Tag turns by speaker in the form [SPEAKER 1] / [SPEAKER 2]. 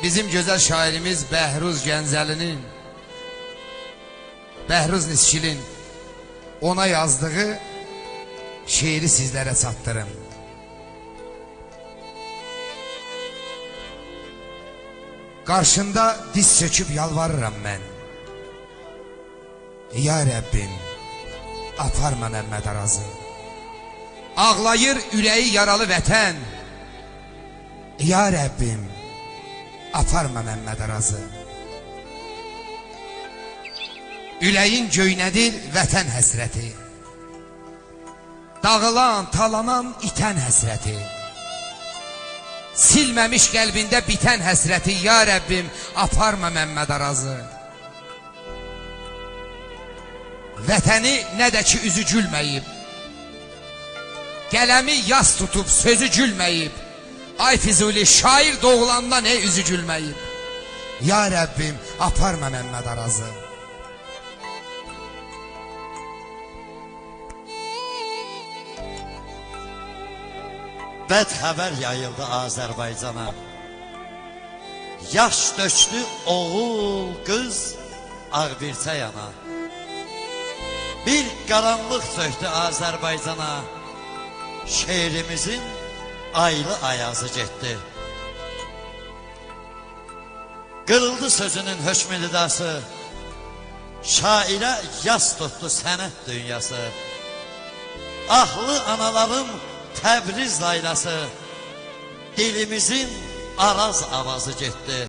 [SPEAKER 1] Bizim gözəl şairimiz Bəhruz Gəncəlinin, Bəhruz Niskilin ona yazdığı şeiri sizlərə çatdırım. Qarşında diz çöküb yalvarıram mən. Ya Rəbbim, aparma Məmməd Arazı. Ağlayır ürəyi yaralı vətən. Ya Rəbbim, aparma Məmməd Arazı. Üləyin göynədir vətən həsrəti. Dağılan, talanan, itən həsrəti. Silməmiş qəlbində bitən həsrəti. Ya Rəbbim, aparma Məmməd Arazı. Vətəni nə də ki üzü gülməyib, qələmi yas tutub sözü gülməyib. Ay Füzuli, şair doğulanda nə üzü gülməyib. Ya Rəbbim, aparma Məmməd Arazı.
[SPEAKER 2] Bəd xəbər yayıldı Azərbaycana. Yaş döktü oğul, qız, ağbirçə yana. Bir qaranlıq çöktü Azərbaycana. Şeirimizin aylı ayazı getdi. Qırıldı sözünün hökmü nidası. Şairə yas tutdu sənət dünyası. Ahlı analarım Təbriz laylası. Dilimizin araz avazı getdi.